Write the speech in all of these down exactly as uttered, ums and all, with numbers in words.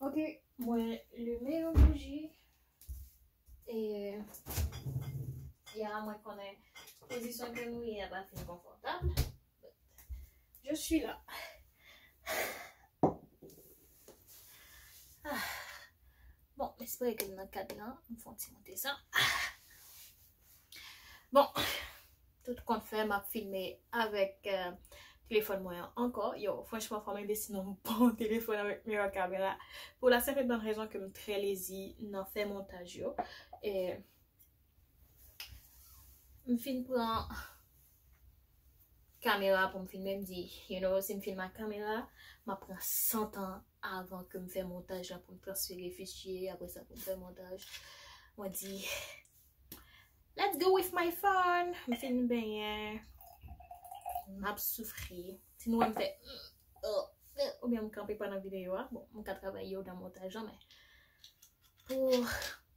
Ok, mwen limen yon bouji. E ya, mwen konnen pozisyon ke nou ye a pa fin konfòtab. But je suis là. Ah. Bon, m espere ke m nan kad lan. M fè yon ti moute san. Bon, tout kont fè, m ap filme avèk euh, telefòn mwen an ankò. Yo, franchman, fò m envesti nan yon bon telefòn avèk meyè kamera. Pou la senp e bòn rezon ke m trè lezi nan fè montaj yo. E m fin pran kamera pou m filme, m di, you know, si m filme ak kamera, m ap pran san tan avan ke m fè montaj la pou m transfere fichye, apre sa pou m fè montaj. Mwen di, let's go with my phone. M fin benyen. M ap soufri. Si nou wè m fè, oubyen m kanpe pandan videyo a, bon, m ka travay yo nan montaj lan, men pou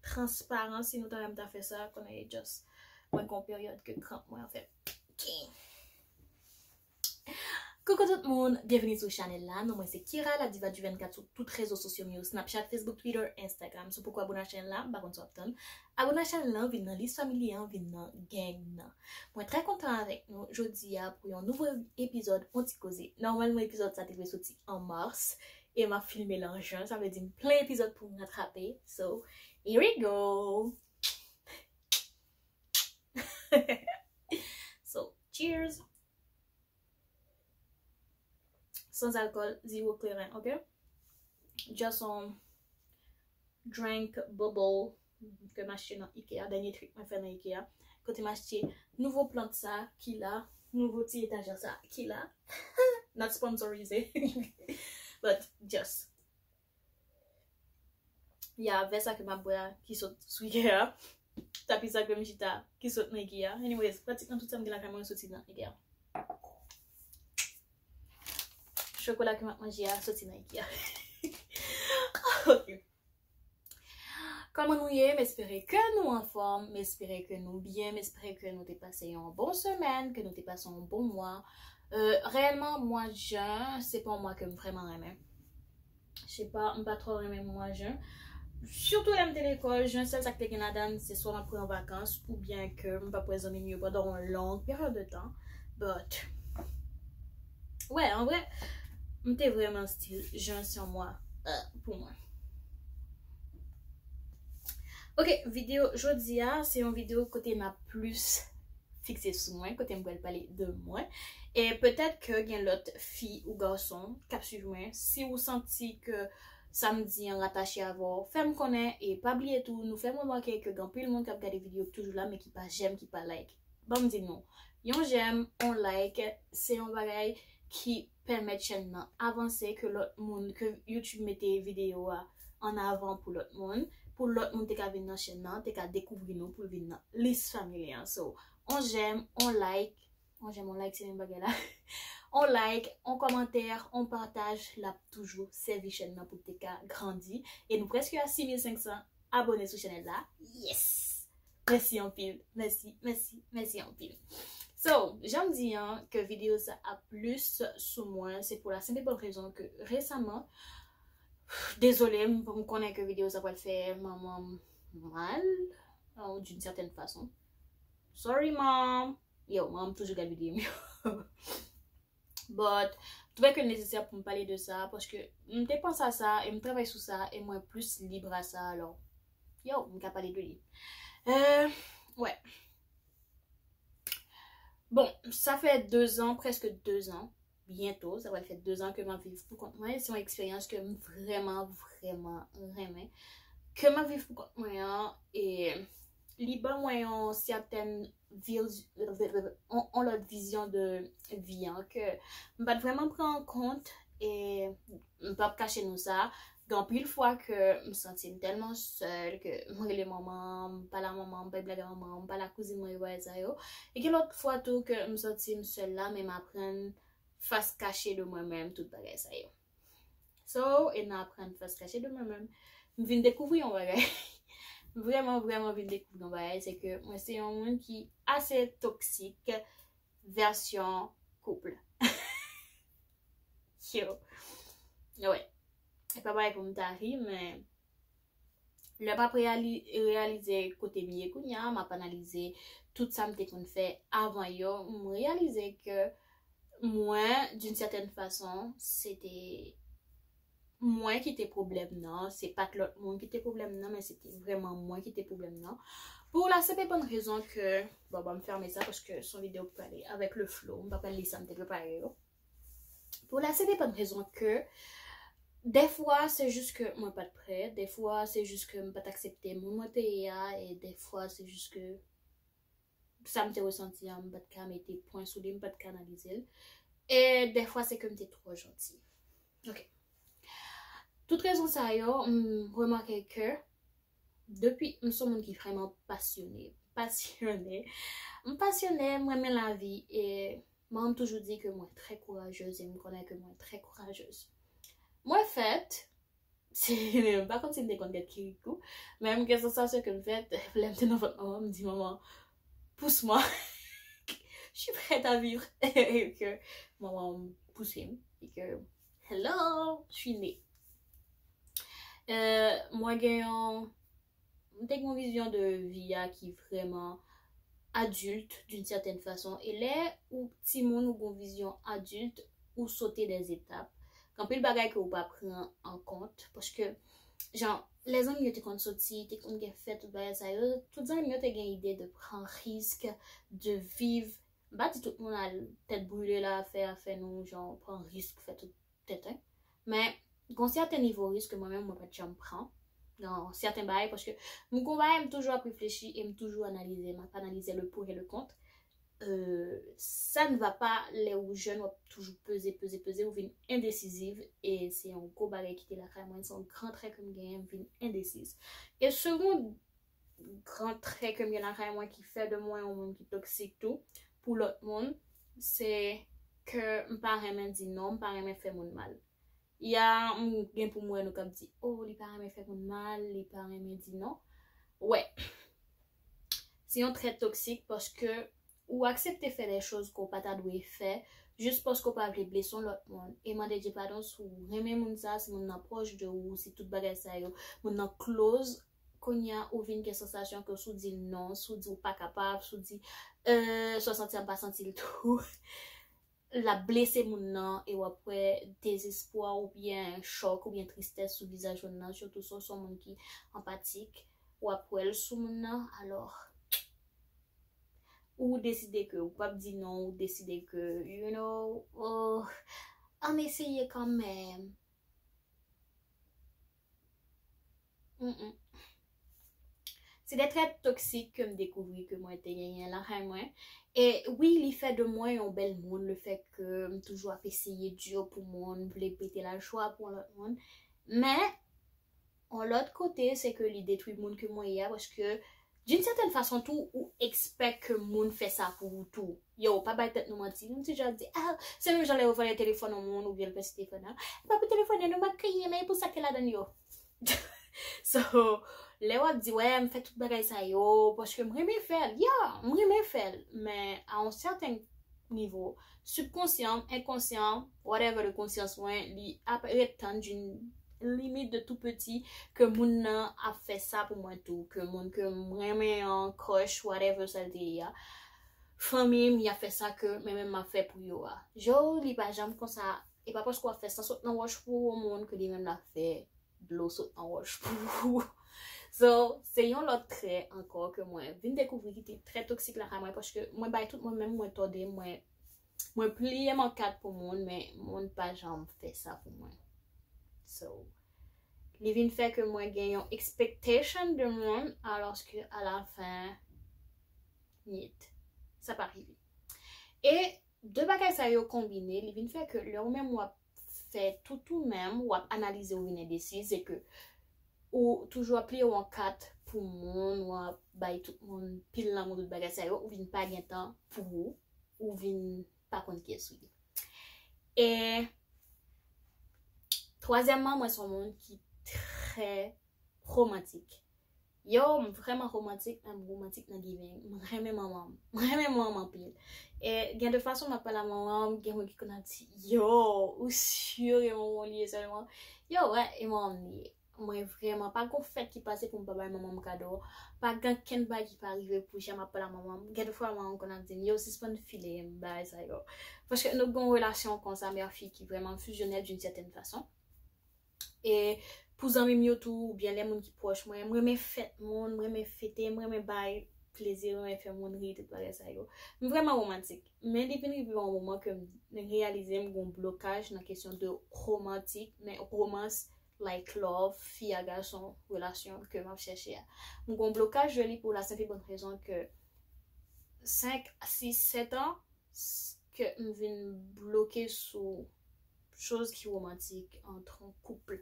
transparans, si nou ta wè m ta fè sa, konnen e just mwen gon peryòd ke kranp mwen an fè. Koukou tout moun, byenvini sou chanèl la. Non mwen se Kira, la diva du vennkat sou tout rezo sosyo m yo, Snapchat, Facebook, Twitter, Instagram. Si w poko abone a chanèl la, m pa konn sa w ap tann. Abone a chanèl la, vin nan lis familye an, vin nan gang nan. Mwen trè kontan avèk nou jodi a pou yon nouvo epizòd On Ti Koze. Nòmalman epizòd sa te dwe soti an mas, e m ap filme l an jen, sa vle di m plen epizòd pou m ratrape. So, here we go! So, cheers! Sans alcool, zéro kleren, ok? Just on drink bubble ke m achte nan Ikea, dènye trip mwen fè nan Ikea. Kote m achte nouvo plant sa ki la, nouvo ti etajè sa ki la. Not sponsorized, but just Ya, vè sa ke m ap bwè a ki sot sou Ikea. Tapi sa ke m chita ki sot nan Ikea. Anyways, pratikman tout sa m gen lakay mwen soti nan Ikea. Chokola ke m ap manje a soti nan Ikea. Ok. Kòman nou ye? M espere ke nou anfòm, m espere ke nou byen, m espere ke nou te pase yon bon semèn, ke nou te pase yon bon mwa. Euh, reyèlman, mwa jen, se pa yon mwa ke m vrèman renmen. Je sais pas, m pa twò renmen mwa jen. Sitou lè m te lekòl, jen sèl sa k te gen ladan l, se swa m ap pran vakans, oubyen ke m p ap wè zanmi m yo pandan yon long peryòd de tan. But, wè, an vrè, m te vrèman still, jen se yon mwa euh, pou mwen. Ok, videyo jodi a, se yon videyo kote n ap plis fikse sou mwen, kote m pral pale de mwen. E petèt ke gen lòt fi ou gason k ap swiv mwen. Si ou santi ke sa m di an ratache avè w, fè m konnen. E pa bliye tou, nou fè m remake ke gen anpil moun k ap gade videyo k toujou la, men ki pa jèm, ki pa like. Ban m di nou, yon jèm, yon like, se yon bagay ki pèmèt chèn nan avanse, ke lòt moun, ke YouTube mete videyo a an avan pou lòt moun, pou lòt moun te ka vin nan chèn nan, te ka dekouvri nou, pou l vin nan lis family an. So, on jèm, on like, on jèm, on like, se menm bagay la. On like, on kòmantè, on pataj, l ap toujou sèvi chèn nan pou l te ka grandi. E nou prèske a sis mil senk san abone sou chanèl la. Yes! Mèsi anpil. Mèsi, mèsi, mèsi anpil. So, jan m di an, ke videyo sa ap plis sou mwen, se pou la senp e bòn rezon ke resaman, dezole, m, m konnen ke videyo sa pral fè manman m mal, euh, d'une certaine façon. Sorry, mom. Yo, manman m toujou gade videyo m yo. But, m twouve ke l nesesè pou m pale de sa, paske m te panse a sa, e m travay sou sa, e mwen plis lib a sa, alò, yo, m ka pale de li. Euh, wè. Bon, sa fè de zan, prèske de zan, byento, sa pral fè de zan ke m ap viv pou kont mwen. Se yon eksperyans ke m vrèman, vrèman renmen. Ke m ap viv pou kont mwen an, e li ban mwen yon sètèn vi-, on, on lòt vizyon de vi an ke m pa t vrèman pran an kont, e m p ap kache nou sa. Gen anpil fwa ke m santi m tèlman sèl ke m rele manman, m pale a manman, m bay blag a manman, m pale a kouzin mwen yo, bagay sa yo. E gen lòt fwa tou ke m santi m sèl la, men m aprann fas kache de mwen menm, tout bagay sa yo. So, e nan aprann fas kache de mwen menm, m vin dekouvri yon bagay. M vrèman, vrèman vin dekouvri yon bagay, se ke mwen se yon moun ki ase toksik, vèsyon koup. Yo. Wè. E pa bagay pou m ta ri, men lè m ap reyali- reyalize kote m ye kounye a, m ap analize tout sa m te konn fè avan yo, m reyalize ke mwen, d'une certaine façon, se te mwen ki te pwoblèm nan, se pa t lòt moun ki te pwoblèm nan, men se te vrèman mwen ki te pwoblèm nan. Pou la simple bonne raison que, bon, bon, m fèmen sa paske se yon videyo ki prale avec le flow, m pa pral li sa m te prepare yo. Pou la simple bonne raison que dèfwa se jis ke mwen pa t prè, dèfwa se jis ke m pa t aksepte moun mwen te ye a, e dèfwa se jis ke sa m te resanti an, m pa t ka mete pwen sou li, m pa t ka analize l. E dèfwa se ke m te twò janti. Ok. Tout rezon sa yo, m remake ke depi m se yon moun ki vrèman pasyone, pasyone, m pasyone, m renmen lavi e manman m toujou di ke mwen trè kourajez e m konnen ke mwen trè kourajez. Mwen fèt, se, m pa konn si m te konn gèt kirikou, men m gen sansasyon ke m fèt, lè m te nan vant manman m, m di, "Maman, pousse-moi, je suis prête à vivre." E ke manman m pouse m, e ke, "Hello, je suis née." Euh, mwen gen yon, m te gen yon vizyon de vi a ki vrèman adilt, d'une certaine façon. E lè ou timoun, ou gen yon vizyon adilt, ou sote des étapes. Gen anpil bagay ke ou pa pran an kont, paske, jan, lè zanmi yo te konn soti, te konn gen fèt, tout bagay sa yo, tout zanmi yo te gen ide de pran risk, de viv. M pa di tout moun al tèt brile la, fè afè nou, jan, pran risk, fè tout tenten. Men, gen yon sèten nivo risk ke mwen menm, mwen pa t janm pran nan sèten bagay, paske m gen yon bagay, m toujou ap reflechi e m toujou analize, m ap analize le pour et le contre. Euh, ça ne va pas, lè ou jèn, w ap toujou peze, peze, peze, ou vin endesiziv, e se yon gwo bagay ki te lakay mwen, se yon gran trè ke m genyen, m vin endesiz. E segon gran trè ke m gen lakay mwen ki fè de mwen yon moun ki toksik tou, pou lòt moun, se ke m pa renmen di non, m pa renmen fè moun mal. Ya, m gen pou m wè nou k ap di, "Oh, li pa renmen fè moun mal, li pa renmen di non." Wè, se yon trè toksik paske ou aksepte fè de choz ke w pa ta dwe fè, jis paske w pa vle blese yon lòt moun. E mande Dye padon si w renmen moun sa, si moun nan pwòch de ou, si tout bagay sa yo, moun nan close, kounye a ou vin gen sansasyon ke si w di non, si w di w pa kapab, si w di, euh, si w santi a, m pa santi l tou, l ap blese moun nan e w ap wè dezespwa oubyen chòk oubyen tristès sou vizaj moun nan, sitou si w se yon moun ki anpatik, w ap wè l sou moun nan. Alò, ou deside ke ou p ap di non, ou deside ke, you know, oh, ann eseye kanmenm. Mm-mm. Se de trè toksik ke m dekouvri ke mwen te genyen lakay mwen. E wi, li fè de mwen yon bèl moun, le fèt ke m toujou ap eseye di pou moun, vle pete lajwa pou yon lòt moun. Men, yon lòt kote, se ke li detwi moun ke mwen ye a, paske, d'une certaine façon tou, ou expect ke moun fè sa pou ou tou. Yo, pa bay tèt nou manti. Nou ti jan di, ah, se menm jan lè yo vòlè telefòn yon moun oubyen l pèse telefòn nan. E pa pou telefòn nan, nou m ap kriye, men e pou sa k te ladan l yo. So, lè w ap di, wè, m fè tout bagay sa yo, paske m renmen fè l. Ya, m renmen fè l. Men, a yon sèten nivo, sibkonsyan, enkonsyan, whatever de konsyans mwen, li ap ret tann d'une limite de tout petit ke moun nan ap fè sa pou mwen tou, ke moun ke m renmen an, crush, whatever sa l te ye a, fanmi m, y ap fè sa ke mwen menm m ap fè pou yo a. Jo, li pa janm konsa. E pa paske w ap fè san sot nan wòch pou yon moun ke li menm l ap fè dlo sot nan wòch pou ou. So, se yon lòt trè ankò ke mwen vin dekouvri ki te trè toksik lakay mwen, paske mwen bay tout mwen menm, mwen tòde, mwen, mwen pliye m an kat pou moun, men moun pa janm fè sa pou mwen. So, li vin fè ke mwen gen yon expectation de moun, alòske alafen, nyet, sa pa rive. E de bagay sa yo konbine, li vin fè ke lè ou menm w ap fè tout ou menm, w ap analize, ou vin endesiz, e ke ou toujou ap pliye w an kat pou moun, w ap bay tout moun pil lanmou, tout bagay sa yo, ou vin pa gen tan pou ou, ou vin pa konn kiyès ou ye. E twazyèmman, mwen se yon moun ki trè romantik. Yo, m vrèman romantik, men m romantik nan giving. M renmen manman m. M renmen manman m anpil. E gen de fason m ap pale a manman m, gen moun ki konn ap di, yo, ou si e manman w li ye sèlman? Yo, wè, e manman m li ye. Mwen vrèman, pa gon fèt ki pase pou m pa bay manman m kado. Pa gen kenn bagay ki pa rive pou jan m ap pale a manman m. Gen de fwa manman m konn ap di m, yo, sispann file m, bagay sa yo. Paske nou gen yon relasyon konsa, mè fi ki vrèman fusyonèl d'une certaine façon. E pou zanmi m yo tou, oubyen lè moun ki pwòch mwen, m renmen fèt moun, m renmen fete, m renmen bay plezi, m renmen fè moun ri, tout bagay sa yo. M vrèman romantik. Men li vin rive yon moman ke m reyalize m gen yon blokaj nan kesyon de romantik, men romans like love, fi a gason, relasyon ke m ap chèche a. M gen yon blokaj de li pou la senp e bòn rezon ke senk, sis, sèt an, s- ke m vin bloke sou choz ki romantik ant yon koup.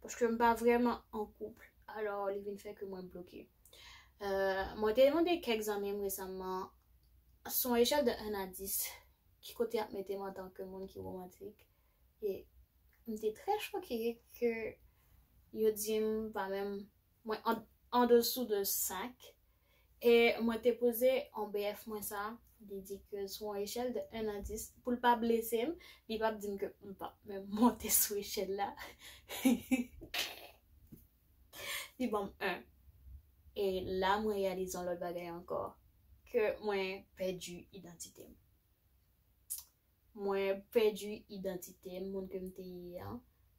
Paske m pa vrèman an koup, alò li vin fè ke mwen bloke. Euh, mwen te mande kèk zanmi m resaman, sou yon echèl de un a dis, ki kote y ap mete m antanke moun ki romantik. E m te trè choke ke yo di m pa menm, mwen an, an desou de senk. E mwen te poze yon B F mwen sa, li di ke sou yon echèl de un a dis, pou l pa blese m, li p ap di m ke m p ap menm monte sou echèl la. Li ban m un. E la, mwen reyalize yon lòt bagay ankò, ke mwen pèdi idantite m. Mwen pèdi idantite m, moun ke m te ye a.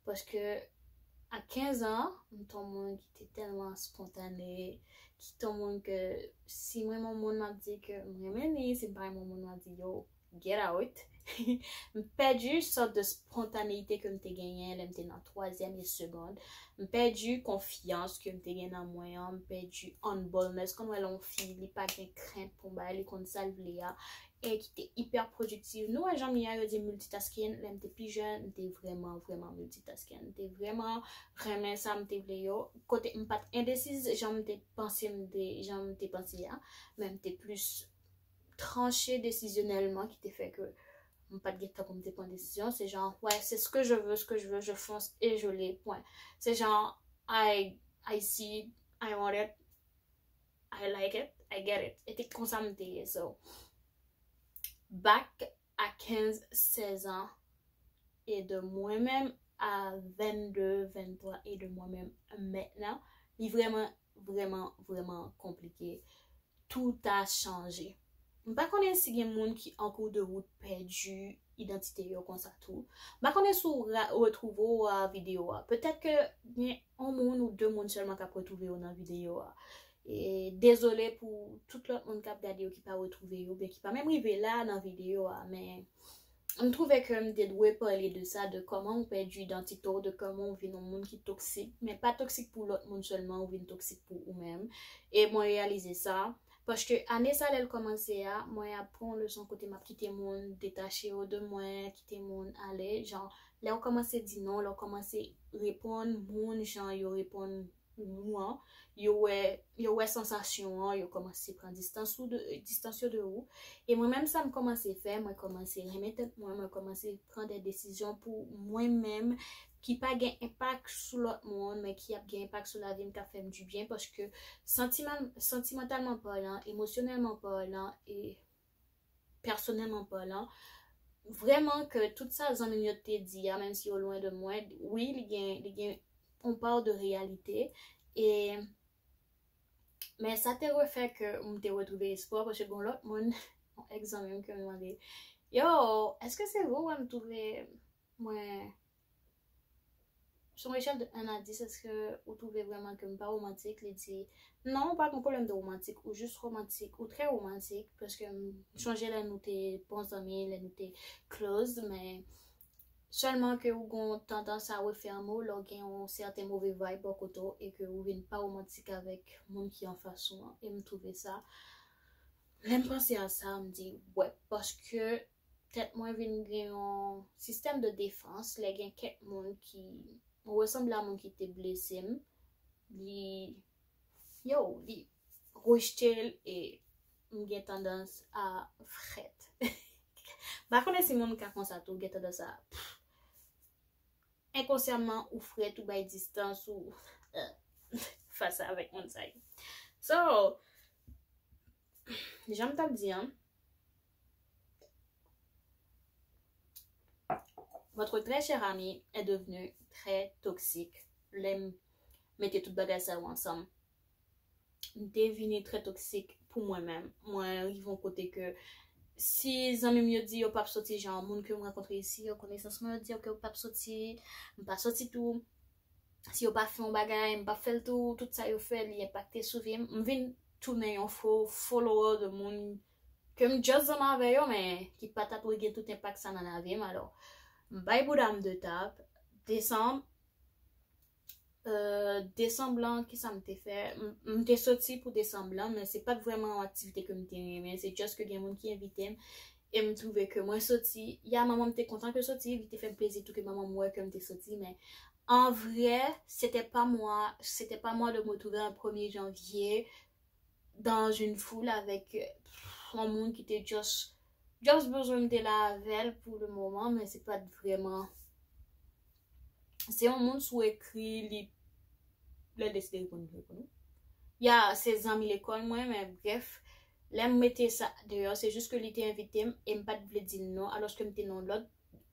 Paske a kenz an, m t yon moun ki te tèlman spontane, ki t yon moun ke si m renmen yon moun, m ap di ke m renmen li, si m pa renmen yon moun, m ap di, yo, get out. M pèdi sòt de spontaneite ke m te genyen lè m te nan twazyèm e segond. M pèdi konfyans ke m te gen nan mwen an. M pèdi humbleness. Konn wè lè yon fi, li pa gen krent pou bagay, li konn sa l vle a. E ki te ipè pwodiktiv. Nou wè jan m ye a, yo di multitasking. Lè m te pi jèn, m te vrèman, vrèman multitasking. M te vrèman renmen sa m te vle yo. Kote m pa t endesiz, jan m te panse m te, jan m te panse a. Men m te plis tranche desizyonèlman ki te fè ke m pa t gen tan pou m te pran desizyon. Se jan, ouais, c'est ce que je veux, ce que je veux, je fonce et je l'ai, point. Se jan, I, I see it, I want it, I like it, I get it. E te konsa m te ye, so. Back a kenz, sèz an, e de mwen menm a vennde, venntwa, e de mwen menm mentnan, li vrèman, vrèman, vrèman konplike. Tout a chanje. M pa konnen si gen moun ki an kou de wout pèdi idantite yo konsa tou. M pa konnen si w ra- retwouve w a videyo a. Petèt ke gen yon moun ou de moun sèlman k ap retwouve yo nan videyo a. E dezole pou tout lòt moun k ap gade yo ki pa retwouve yo, oubyen ki pa menm rive la nan videyo a, men m twouve ke m te dwe pale de sa, de kòman ou pèdi idantite w, de kòman ou vin yon moun ki toksik, men pa toksik pou lòt moun sèlman, ou vin toksik pou ou menm. E mwen reyalize sa, paske ane sa lè l kòmanse a, mwen ap pran yon leson kote m ap kite moun detache yo de mwen, kite moun ale, jan, lè w kòmanse di non, lè w kòmanse reponn moun jan yo reponn ou an, yo wè, yo wè sansasyon an, yo kòmanse pran distans ou de, distans yo de ou. E mwen menm sa m kòmanse fè, mwen kòmanse renmen tèt mwen, mwen kòmanse pran de desizyon pou mwen menm, ki pa gen enpak sou lòt moun, men ki ap gen enpak sou lavi m, k ap fè m dibyen, paske santiman, santimantalman palan, emosyonèlman palan, e pèsonèlman palan, vrèman ke tout sa zanmi m yo te di a, menm si yo lwen de mwen, wi, li gen, li gen yon pa de reyalite. E, men sa te refè ke m te retwouve espwa, paske gen lòt moun, yon èks zanmi m ke m mande, yo, èske se vre ou wè m twouve mwen sou yon echèl de un a dis, èske ou twouve vrèman ke m pa romantik? Li di, non, ou pa gen pwoblèm de romantik, ou jis romantik, ou trè romantik, paske m sonje lè nou te bon zanmi, lè nou te close, men sèlman ke ou gen yon tandans a refèmen w lè w gen yon sèten move vibe bò kote w e ke ou vin pa romantik avèk moun ki anfas ou an. E m twouve sa, lè m panse a sa, m di, wè, paske tèt mwen vin gen yon sistèm de defans lè gen kèk moun ki resanble a moun ki te blese m, li, yo, li rejte l e m gen tandans a frèt. M pa konnen si moun ka konsa tou, gen tandans a, pff, enkonsyaman ou frèt, ou bay distans, ou, euh, fas avèk moun sa yo. So, jan m t ap di an, votre très cher ami est devenu très toxique. Lè m mete tout bagay sa yo ansanm, m te vini trè toksik pou mwen menm. Mwen rive yon kote ke si zanmi m yo di yo p ap soti, jan moun ke m rankontre isi, yo konesans mwen yo di yo ke yo p ap soti, m pa soti tou. Si yo pa fè yon bagay, m p ap fè l tou. Tout sa yo fè, li enpakte sou vi m. M vin tounen yon fo follower de moun ke m just zanmi avè yo, men ki pa ta dwe gen tout enpak sa nan lavi m. Alò, m bay bouda m de tap. Desanm, euh, desanm lan, ki sa m te fè? M, m te soti pou desanm lan, men se pa t vrèman yon aktivite ke m te renmen. Se just ke gen moun ki envite m. E m twouve ke mwen soti. Ya, manman m te kontan ke soti. Li te fè m plezi tou ke manman m wè ke m te soti. Men an vrè, c'était pas moi, c'était pas moi de me retrouver un premier janvier dans une foule avec euh, yon moun ki te just, just bezwen m te la avè l pou le moman, men se pa t vrèman. Se yon moun sou ekri, li lè l deside reponn, li reponn ou. Ya, se zanmi lekòl mwen, men brèf, lè m mete sa deyò, se jis ke li te envite m e m pa t vle di l non, alòske m te nan lòt,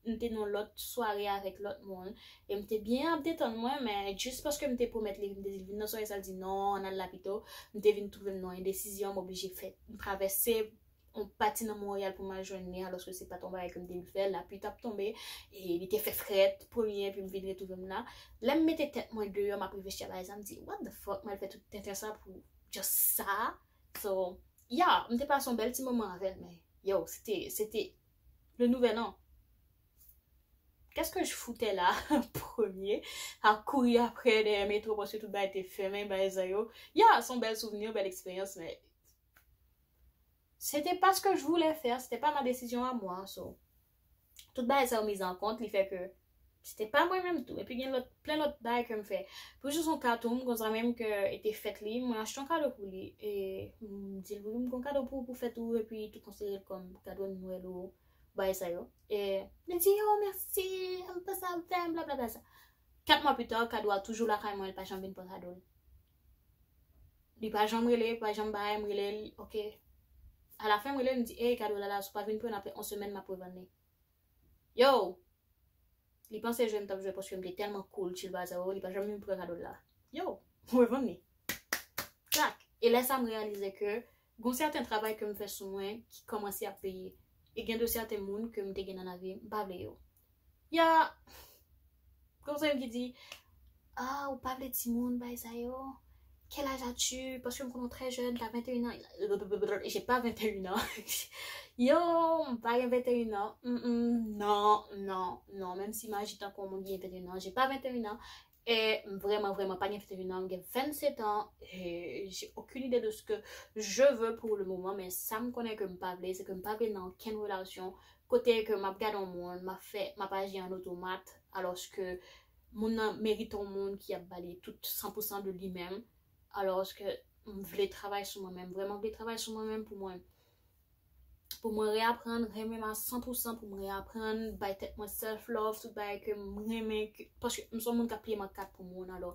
m te nan lòt sware avèk lòt moun. E m te byen ap detann mwen, men jis paske m te pwomèt li, m te di l vin nan sware sa, l di non, ann al la pito. M te vin twouve m nan endesizyon, m oblije fè, m travèse yon pati nan Monreyal pou m al jwenn li, alòske se pa t yon bagay ke m te vle fè. Lapli t ap tonbe, e li te fè frèt premye, epi m vin retwouve m la. Lè m mete tèt mwen deyò, m ap reflechi a bagay sa, m di, what the fuck, mwen fè tout tenten sa pou just sa? So, ya, m te pase yon bèl ti moman avè l, men, yo, se te, se te le nouvel an. Qu'est-ce que je foutais là, premye, a kouri apre dèyè metro, paske tout bagay te fèmen, bagay sa yo. Ya, se yon bèl souvni, yon bèl eksperyans, men c'était pas ce que je voulais faire, c'était pas ma décision à moi, so. Tout bagay sa yo miz an kont, li fè ke se te pa mwen menm tou. Epi gen lòt, plen lòt bagay ke m fè. Pou jis yon ka tou, m konn sa menm ke e te fèt li, mwen achte yon kado pou li. E m di l, wi, m gen yon kado pou, pou fèt ou, epi tou konsidere l kòm kado Nwèl ou, bagay sa yo. E li di, yo, mèsi, m panse ap fè m, blablabla sa. Kat mwa pita, kado a toujou lakay mwen, li pa janm vin pran kado l. Li pa janm rele, pa janm bay, m rele l, ok. Alafen, m rele l, m di, ey, kado la la, si w pa vin pran l apre yon semèn, m ap revann li. Yo! Li panse jwe m t ap jwe paske m te tèlman cool, chill, bagay sa yo, li pa janm vin pran kado l la. Yo! M revann li. Klak! E lè sa, m reyalize ke gon sèten travay ke m fè sou mwen ki kòmanse ap peye. E gen de sèten moun ke m te gen nan lavi, m pa vle yo. Ya, gon zanmi ki di, ah, ou pa vle timoun, bay sa yo. Quel âge as-tu? Paske m konnen w trè jèn, t'as vingt et un ans. J'ai pas vingt et un ans. Yo, m pa gen vingt et un an. Mm, mm, non, non, non. Menm si m aji tankou yon moun ki gen vingt et un an, j'ai pas vingt et un ans. E m vrèman, vrèman pa gen vingt et un an, m gen vingt-sept ans. E j'ai aucune idée de ce que je veux pour le moment, men sa m konnen ke m pa vle, se ke m pa vle nan okenn relasyon kote ke m ap gade yon moun, m ap fè, m ap aji an otomat, alòske moun nan merite yon moun ki ap ba li tout san pou san de li menm, alòske m vle travay sou mwen menm, vrèman vle travay sou mwen menm pou mwen, pou mwen reaprann renmen m a san pou san, pou mwen reaprann bay tèt mwen self love, tout bagay ke m renmen, ke, paske m se yon moun k ap pliye m an kat pou moun, alò,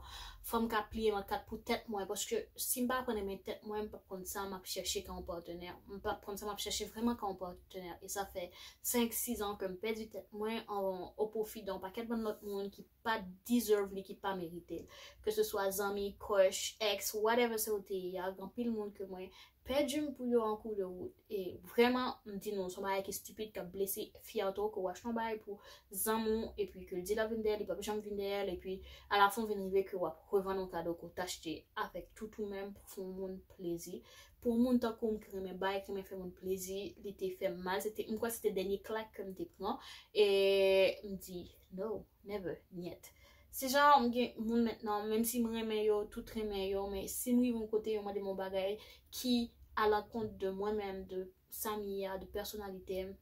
fò m ka pliye m an kat pou tèt mwen, paske si m pa aprann renmen tèt mwen, m p ap konn sa m ap chèche kòm patnè, m p ap konn sa m ap chèche vrèman kòm patnè, e sa fè senk, sis an ke m pèdi tèt mwen an, o pwofi de yon pakèt bann lòt moun ki pa deserve li, ki pa merite l. Ke se swa zanmi, crush, ex, whatever sa yo te ye a, gen anpil moun ke mwen pèdi m pou yo an kou de wout. E vrèman, m di nou, se yon bagay ki stipid, k ap blese fyète w, ke w achte yon bagay pou zanmi w, epi ke l di l ap vin dèyè l, li p ap janm vin dèyè l, epi alafen w vin rive ke w ap revann yon kado ke w t achte avèk tout ou menm pou fè yon moun plezi. Pou yon moun tankou m ki renmen bay, ki renmen fè moun plezi, li te fè m mal. Se te, m kwè se te dènye klak ke m te pran. E m di, no, never, nyèt. Se jan m gen moun mentnan, menm si m renmen yo, tout renmen yo, men si m rive yon kote, yo mande m yon bagay ki a lankont de mwen menm, de sa m ye a, de pèsonalite m,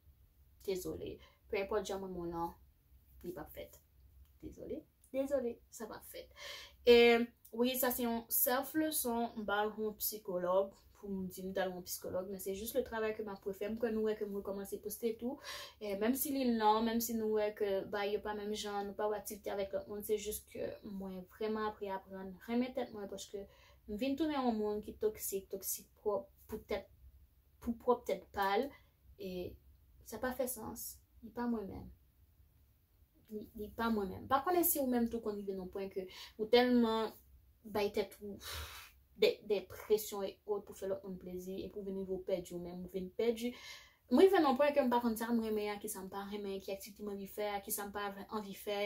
dezole. Pe enpòt jan mwen renmen w lan, li p ap fèt. Dezole, dezole, sa p ap fèt. E wi, sa se yon self leson, m pa yon sikològ pou m di m t al wè yon psikològ, men se jis le travay ke m ap refè. M kwè nou wè ke m rekòmanse poste tou. E menm si li lan, menm si nou wè ke bay yo pa menm jan, nou pa wè aktivite avèk lòt moun, se jis ke mwen vrèman apre aprann renmen tèt mwen, paske m vin tounen yon moun ki toksik, toksik pwòp, pou tèt, pou pwòp tèt pa l, e sa pa fè sans. Li pa mwen menm. Li, li pa mwen menm. Pa konnen si ou menm tou konn rive nan pwen ke ou tèlman bay tèt ou de, de presyon e ot pou fè lòt moun plezi, epi ou vin rive ou pèdi ou menm, ou vin pèdi. Mwen rive nan pwen ke m pa konn sa m renmen, a ki sa m pa renmen, ki aktivite m anvi fè, a ki sa m pa anvi fè,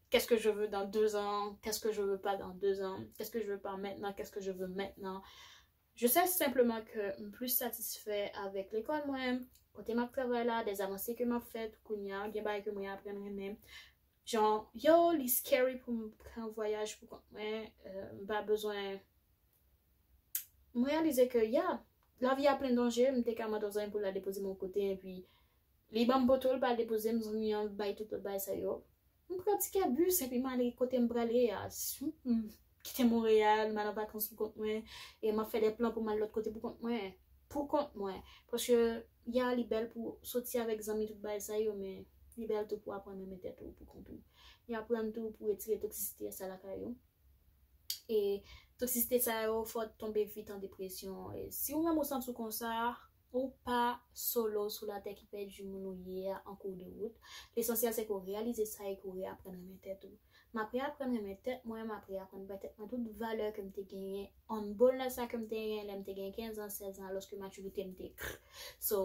qu'est-ce que je veux dans deux ans, qu'est-ce que je veux pas dans deux ans, qu'est-ce que je veux pas maintenant, qu'est-ce que je veux maintenant. Je sais simplement ke m plis satisfè avèk lekòl mwen, kote m ap travay la, des avancées ke m ap fè tou kounye a, gen bagay ke mwen aprann renmen. Jan, yo, li scary pou m pran vwayaj pou kont mwen, euh, m pa bezwen. M reyalize ke, ya, lavi a plen danje, m te ka mande yon zanmi pou l al depoze m yon kote, epi li ban m poto, l pa al depoze m, zanmi an bay tout lòt bagay sa yo. M pran tikè bis, epi m ale kote m prale a. S-, m, m kite Monreyal, m al an vakans pou kont mwen, e m ap fè de plan pou m al lòt kote pou kont mwen. Pou kont mwen. Paske, ya, li bèl pou soti avèk zanmi tout bagay sa yo, men li bèl tou pou aprann renmen tèt ou pou kont ou. Li aprann tou pou retire toksisite sa lakay ou. E toksisite sa yo fè w tonbe vit an depresyon. E si ou menm ou santi w konsa, ou pa solo sou latè ki pèdi moun ou ye a an kou de wout. Lesansyèl se ke w reyalize sa e ke w reaprann renmen tèt ou. M ap reaprann renmen tèt mwen, m ap reaprann bay tèt mwen tout valè ke m te genyen, an boldness la ke m te genyen lè m te gen kenz an, sèz an, alòske matirite m te kr. So,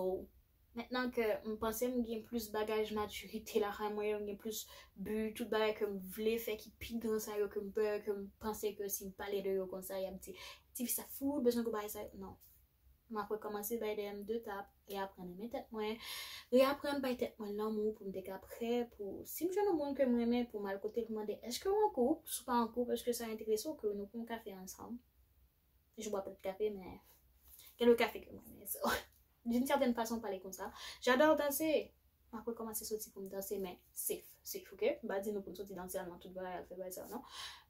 mentnan ke m panse m gen plis bagaj matirite lakay mwen, m gen plis bi, tout bagay ke m vle fè ki pi gran sa yo ke m pè, ke m panse ke si m pale de yo konsa, y ap di, "Tifi sa fou, bezwen gwo bagay sa yo." Non. M ap rekòmanse bay dèyè m de tap, reaprann renmen tèt mwen, reaprann bay tèt mwen lanmou pou m te ka prè pou, si m jwenn yon moun ke m renmen, pou m al kote l pou mande, "Èske w an koup?" Si w pa an koup, èske sa enterese w ke nou pran yon kafe ansanm? Je bois pas de café, mais quel café que moi, mais so, d'une certaine façon, parler comme ça. J'adore danser. M ap rekòmanse soti pou m danse, men safe, safe, ok? M pa di nou pou n soti danse al nan tout bagay, al fè bagay sa yo, non.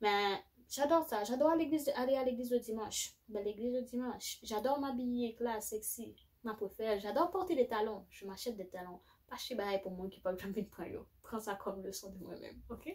Men j'adore ça. J'adore aller à l'église, aller à l'église le dimanche. Ben, l'église le dimanche. J'adore m'habiller classe, sexy. M ap refè. J'adore porter des talons. Je m'achète des talons. Pa achte bagay pou moun ki p ap janm vin pran yo. Pran sa kòm leson de mwen menm, ok?